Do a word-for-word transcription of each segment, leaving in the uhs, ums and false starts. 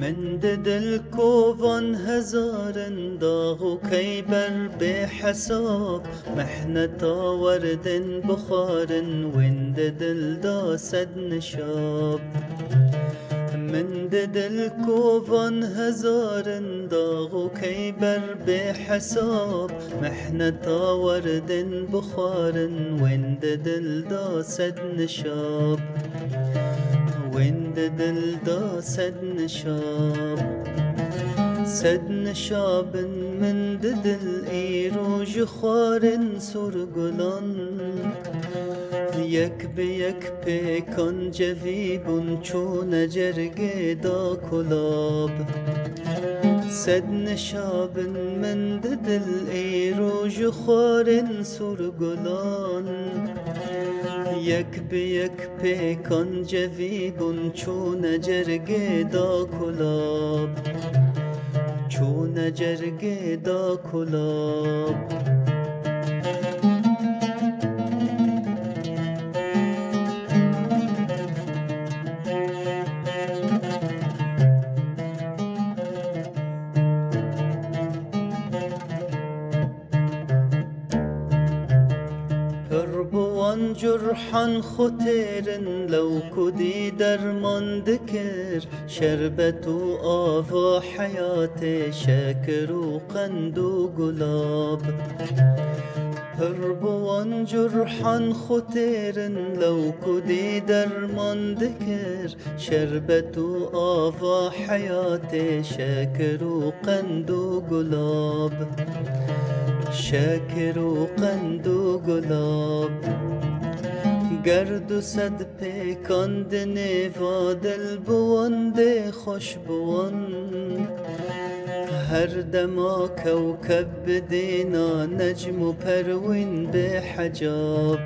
Min di dil kovan hezarin dax û keyber bêhesab, mehneta werdên bixwarin wên di dil da sed nişab. Min di dil kovan hezarin dax û keyber bêhesab, mehneta werdên bixwarin wên di dil da sed nişab. Wên di dil da sed nişab. Sed nişabin min di dil îro ji xwarin sûr gulan. Yek bi yek pêkan cevî bûn, çûne cergê da kulab. Sed nişabin min di dil îro ji xwarin sûr gulan. Yek bi yek pêkan cevî bûn, çûne cergê da kulab. Çûne cergê da kulab. Pir bi wan curhan xwe têrin, lew ku dî derman dikir, şerbet û ava heyatê, şekir û qend û gulab. Pir bi wan curhan xwe têrin, lew ku dî derman dikir, şerbet û ava heyatê, şekir û qend û gulab. Şekir û qend û gulab. Ger du sed pêkan di nêva dil bi wan dê xweş bi wan. Her dema kewkeb bidîna, necm û perwîn bê hecab.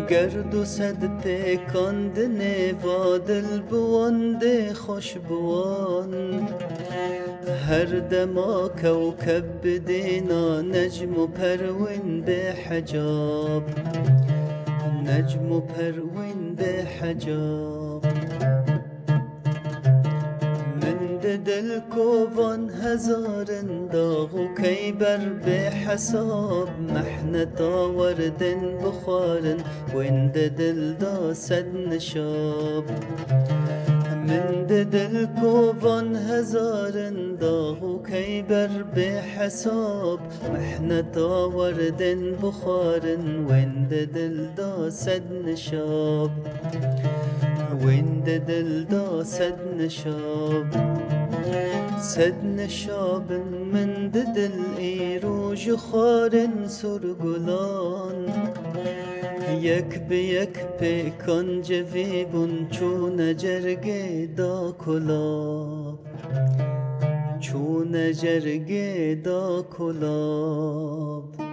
Ger du sed pêkan di nêva dil bi wan dê xweş bi wan. Her dema kewkeb bidîna, necm û perwîn bê hecab. Necm û perwîn bê hecab. Min di dil kovan hezarin dax û keyber bê hesab, mehneta werdên bixwarin wên di dil da sed nişab. Min di dil kovan hezarin dax û keyber bê hesab, mehneta werdên bixwarin wên di dil da sed nişab. Wên di dil da sed nişab. Sed nişabin min di dil îro ji xwarin sûr gulan. Yek bi yek pêkan cevî bûn, çûne cergê da kulab. Çûne cergê da kulab.